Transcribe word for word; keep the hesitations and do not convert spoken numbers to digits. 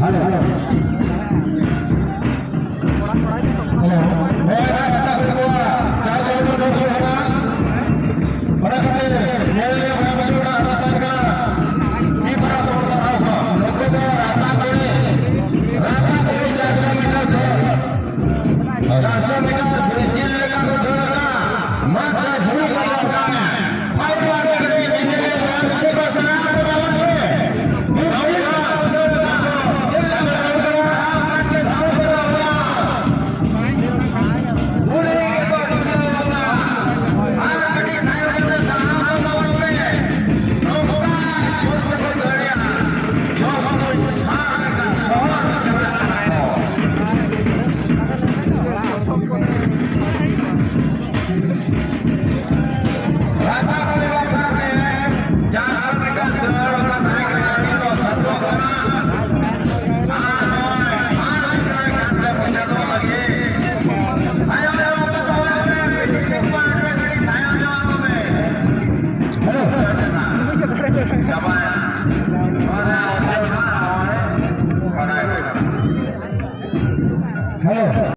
Hello, hello. Hello. ᱦᱮᱸ, ᱪᱟᱥ ᱟᱵᱟᱫ ᱫᱚ ᱦᱩᱭᱩᱜ ᱠᱟᱱᱟ᱾ ᱚᱱᱟ ᱠᱷᱟᱹᱛᱤᱨ ᱧᱮᱞ ᱨᱮ ᱵᱟᱝ ᱥᱩᱨ ᱨᱮᱱᱟᱜ ᱦᱟᱥᱟ ᱠᱟᱱᱟ᱾ ᱢᱤᱫ ᱯᱟᱲᱟ ᱛᱮᱵᱚᱱ ᱥᱟᱨᱦᱟᱣ ᱠᱚᱣᱟ᱾ ᱱᱩᱠᱩ ᱫᱚ ᱨᱟᱯᱟᱜ ᱠᱩᱲᱤ, ᱨᱟᱯᱟᱜ ᱠᱩᱲᱤ ᱪᱟᱨᱥᱚ ᱢᱤᱴᱟᱨ ᱫᱟᱹᱲ᱾ ᱪᱟᱨᱥᱚ ᱢᱤᱴᱟᱨ ᱵᱤᱨᱪᱤᱞ ᱞᱮᱠᱟ ᱠᱚ ᱫᱟᱹᱲ ᱠᱟᱱᱟ᱾ ᱢᱟᱛᱨᱟ ᱫᱷᱩᱲᱤ ᱠᱚ ᱫᱚᱦᱚ ᱠᱟᱜ ᱢᱮ᱾ ᱯᱷᱟᱭᱤᱵᱷ ᱟᱨ ᱠᱟᱹᱴᱤᱡ ᱧᱮᱧᱮᱞ ᱠᱚ ᱟᱨ ᱥᱮ ᱠᱚ ᱥᱟᱱᱟᱢ ᱠᱚ ᱫᱟᱵᱟᱣ ᱯᱮ᱾ ᱵᱤᱨᱪᱤᱞ ᱞᱮᱠᱟ ᱠᱚ ᱫᱟᱹᱲ ᱠᱟᱱᱟ᱾ ᱪᱮᱫ ᱞᱮᱠᱟ ᱠᱚ ᱫᱟᱹᱲ ᱠᱟᱱᱟ? ᱟᱨ ᱠᱟᱹᱴᱤᱡ ᱫᱷᱟᱣ ᱠᱚ ᱫᱚᱦᱚ ᱠᱟᱜ ᱢᱮ᱾ ᱫᱷᱩᱲᱤ ᱜᱮᱠᱚ ᱫᱷᱩᱲᱤ ᱠᱚ ᱫᱚᱦᱚ ᱠᱟᱜ ᱢᱮ᱾ ᱟᱨ ᱠᱟᱹᱴᱤᱡ ᱛᱟᱭᱚᱢ ᱠᱟᱛᱮ ᱥᱟᱱᱟᱢ ᱠᱚ ᱫᱟᱵᱟᱣ ᱯᱮ᱾ ᱱᱚᱝᱠᱟ ᱡᱳᱨ ᱛᱮᱠᱚ ᱫᱟᱹᱲᱟ᱾ ᱡᱚᱥ ᱠᱚ ᱥᱟᱨ ᱞᱮᱠᱟ ᱥᱚᱦᱚᱨ ᱪᱟᱞᱟᱜ ᱠᱟᱱᱟ ᱠᱚ᱾ ᱨᱟᱡᱟ ᱠᱚᱞᱮ ᱵᱟᱠᱷᱨᱟ ᱛᱮ ᱡᱟᱦᱟᱸ ᱞᱮᱠᱟ ᱫᱟᱹᱲ ᱚᱱᱟ ᱛᱟᱦᱮᱸ ᱠᱟᱱᱟ, ᱱᱤᱛ ᱫᱚ ᱥᱟᱥᱛᱚ ᱠᱟᱱᱟ᱾ ᱟᱨ ᱱᱚᱜᱼᱚᱭ ᱟᱨ ᱢᱤᱫᱴᱟᱝ ᱜᱷᱟᱴ ᱞᱮ ᱢᱩᱪᱟᱹᱫᱚᱜ ᱞᱟᱹᱜᱤᱫ᱾